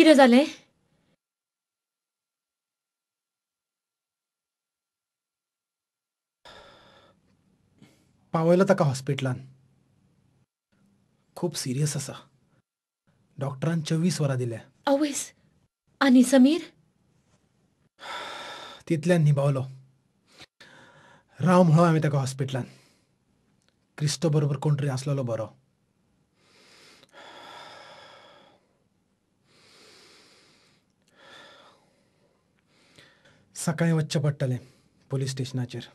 कितें जालें? पावयलो ताका हॉस्पिटलान. खूब सिरियस आसा. डॉक्टरान 24 वरां दिल्या. आवयस, आनी समीर? तितल्यान निभावलो. राव म्हणो हांवें ताका हॉस्पिटलान. क्रिस्तो बरोबर कोण तरी आसलेलो बरो. सकाळीं वचचें पडटलें पोलीस स्टेशनाचेर.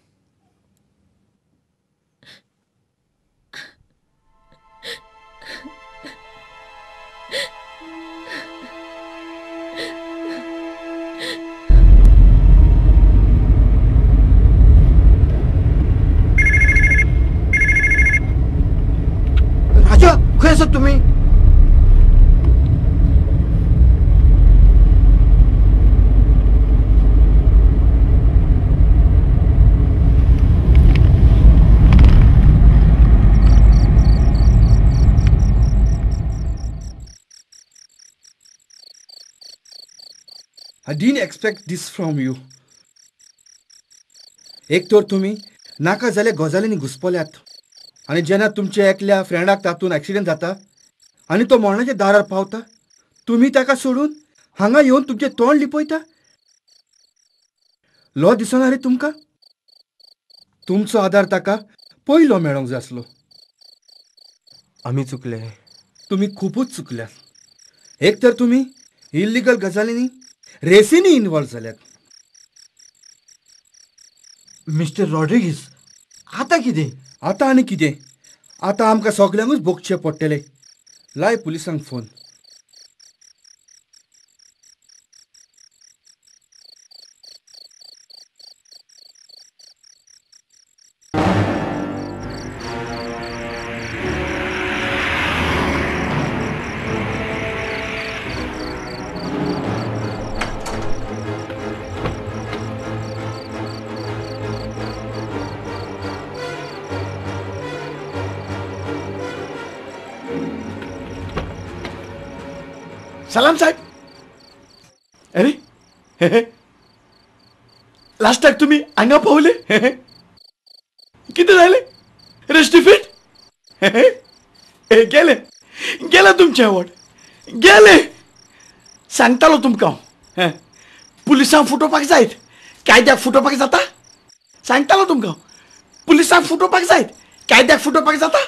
राजा, खंय आसात तुमी? I didn't expect this from you. एक तर तुमी नाका जाल्या गजालींनी घुसपल्यात आनी जेन्ना तुमच्या एकल्या फ्रेंडाक तातूंत एक्सिडेंट जाता आनी तो मरणाच्या दारार पावता, तुमी ताका सोडून हांगा येवन तुमचें तोंड लिपयता. लो दिसना रे तुमकां? तुमचो आदार ताका पयलो मेळोंक जाय आसलो. आमी चुकले. तुमी खुबूच चुकल्यात. एक तर तुमी इल्लिगल गजालींनी, रेसींनी इन्वॉल्व जाल्यात. मिस्टर रॉड्रिगीस, आतां कितें? आतां आनी कितें? आतां आमकां सगल्यांकूच भोगचें पडटलें. लाय पुलिसांक फोन. सलाम साहेब. अरे लास्टाक तुमी हांगा पावले? कितें जालें? रेस्टिफिट गेले गेले तुमचें अवॉर्ड गेले. सांगतालो तुमकां हांव, पुलिसांक फुटोवपाक जायत, कायद्याक फुटोवपाक जाता. सांगतालो तुमकां पुलिसांक फुटोवपाक जायत, कायद्याक फुटोवपाक जाता.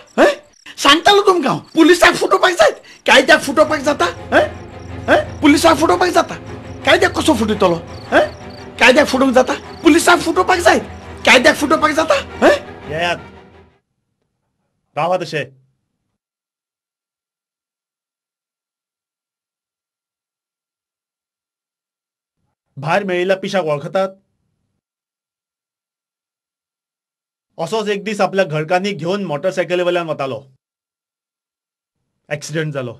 सांगतालो तुमकां पुलिसांक फुटोवपाक जायत, कायद्याक फुटोवपाक जाता. पुलिसांक फुटोवपाक जाता, कायद्याक कसो फुटयतलो? कायद्याक फुटोवंक जाता, पुलिसांक फुटोवपाक जायत, कायद्याक फुटोवपाक जाता. येयात, रावा तशें. भायर मेळिल्ल्या पिशाक वळखतात? असोच एक दीस आपल्या घरकान्नी घेवन मोटरसायकली वयल्यान वतालो. एक्सिडेंट जालो.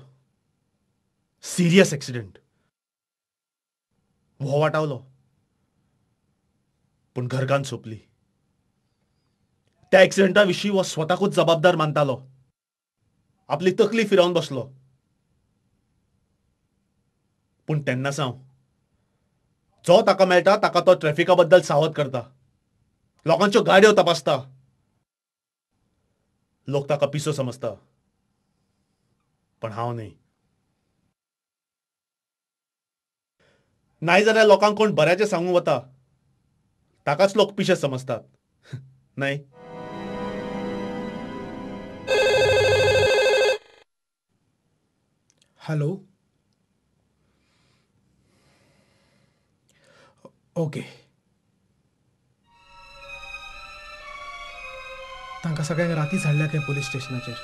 Serious accident. हो वाटावलो, पूण घरकान्न सोंपली. त्या एक्सिडेंटा विशीं हो स्वताकूच जबाबदार मानतालो. आपली तकली फिरोवन बसलो. पूण तेन्ना सावन जो ताका मेळटा ताका तो ट्रॅफिका बद्दल सावध करता, लोकांच्यो गाडयो तपासता. लोक ताका पिसो समजता, पण हांव न्हय. नाय जाल्यार लोकांक कोण बऱ्याचें सांगूंक वता ताकाच लोक पिशे समजतात. न्हय? Hello, okay. तांकां सगळ्यांक रातीच हाडल्या खंय पोलीस स्टेशनाचेर.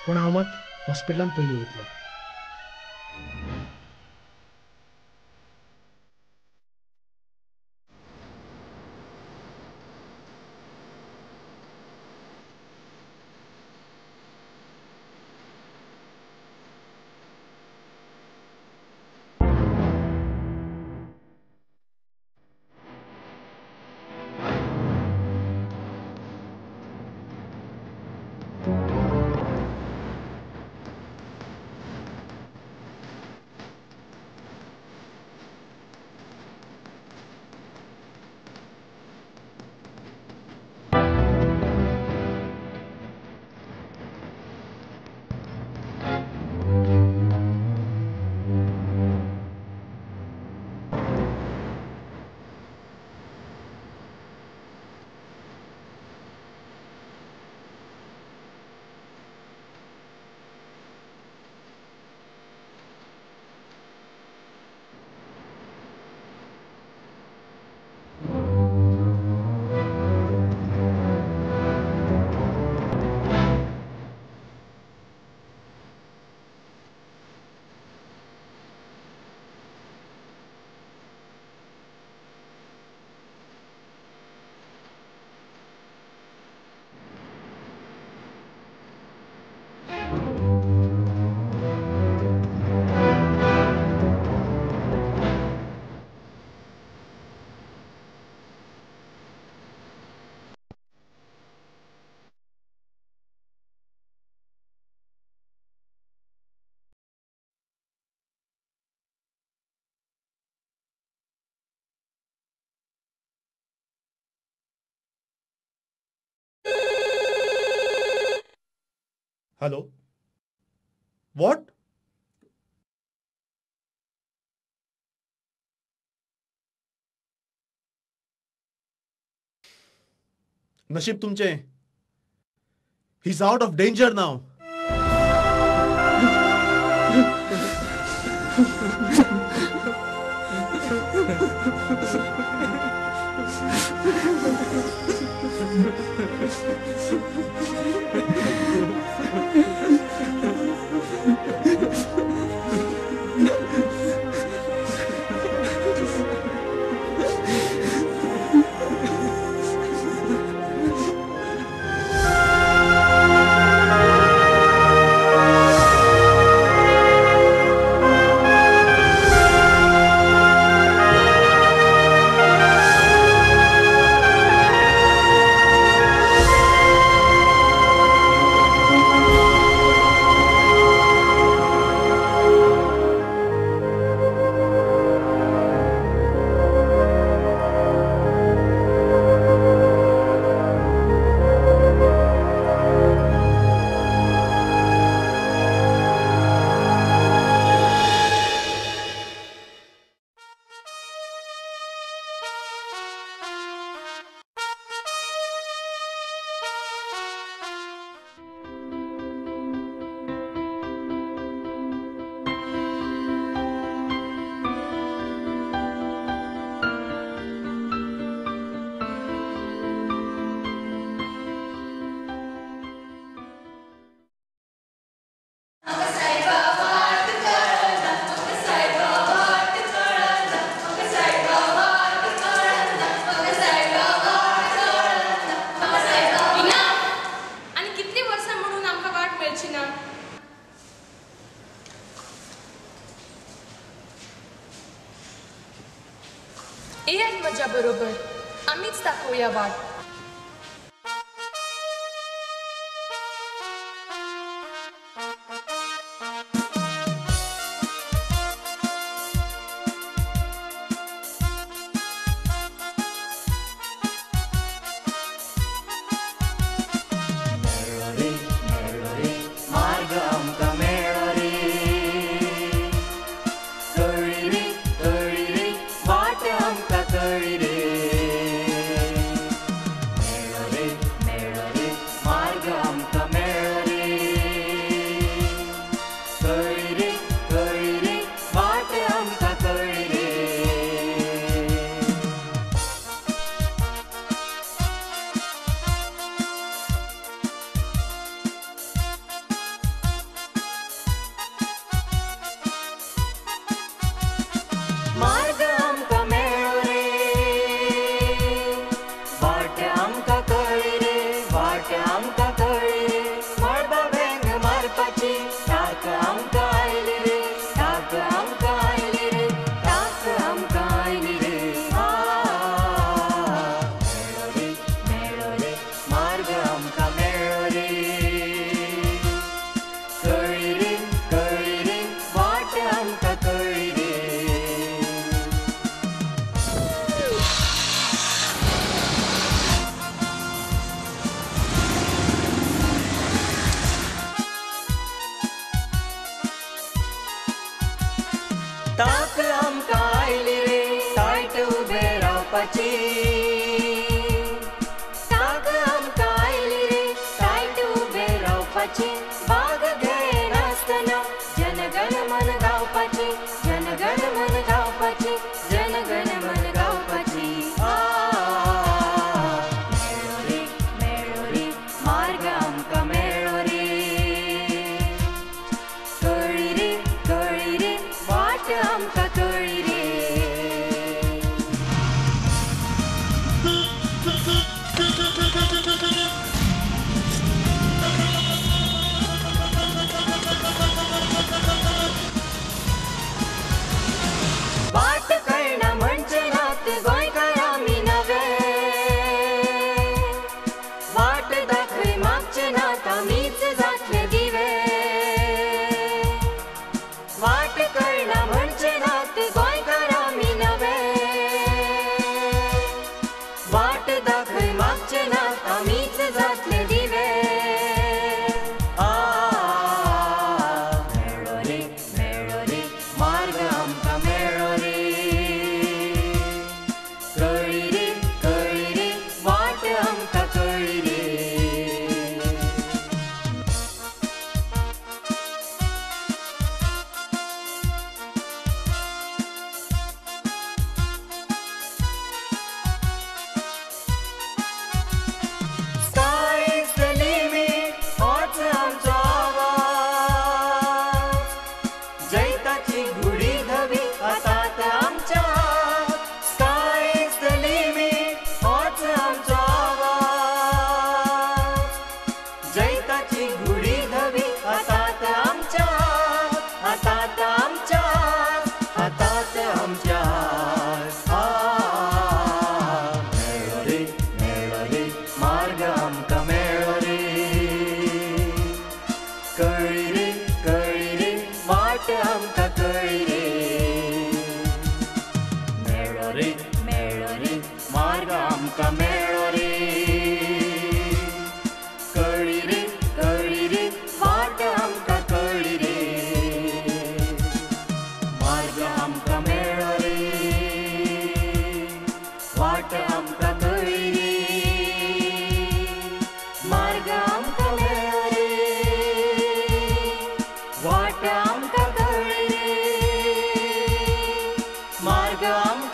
पूण हांव मात हॉस्पिटलांत पयलीं वयतलो. Hello, what? नशीब तुमचें. He is out of danger now. येयात म्हज्या बरोबर, आमीच दाखोवया वाट. ताक आमकां आयली रे तायट उबे रावपाची, ताक आमकां आयली रे तायट उबे रावपाची, भाग घेनासतना जनगण मन गावपाची, जनगण मन गावपाची, जनगण मन गावपाची. मेळ्ळो रे मेळ्ळो रे मार्ग आमकां मेळ्ळो रे, कळ्ळी रे कळ्ळी रे वाट आमकां कळ्ळी रे. वाट कळना म्हणजे नात गोंयकार आमी नवे, वाट दाखय मागचे नात आमीच जातले दिवे, वाट कळना म्हणजे नात गोंयकार आमी नवे, वाट दाखय मागचे नात आमीच जातले दिवे. आ मार्ग आमकां.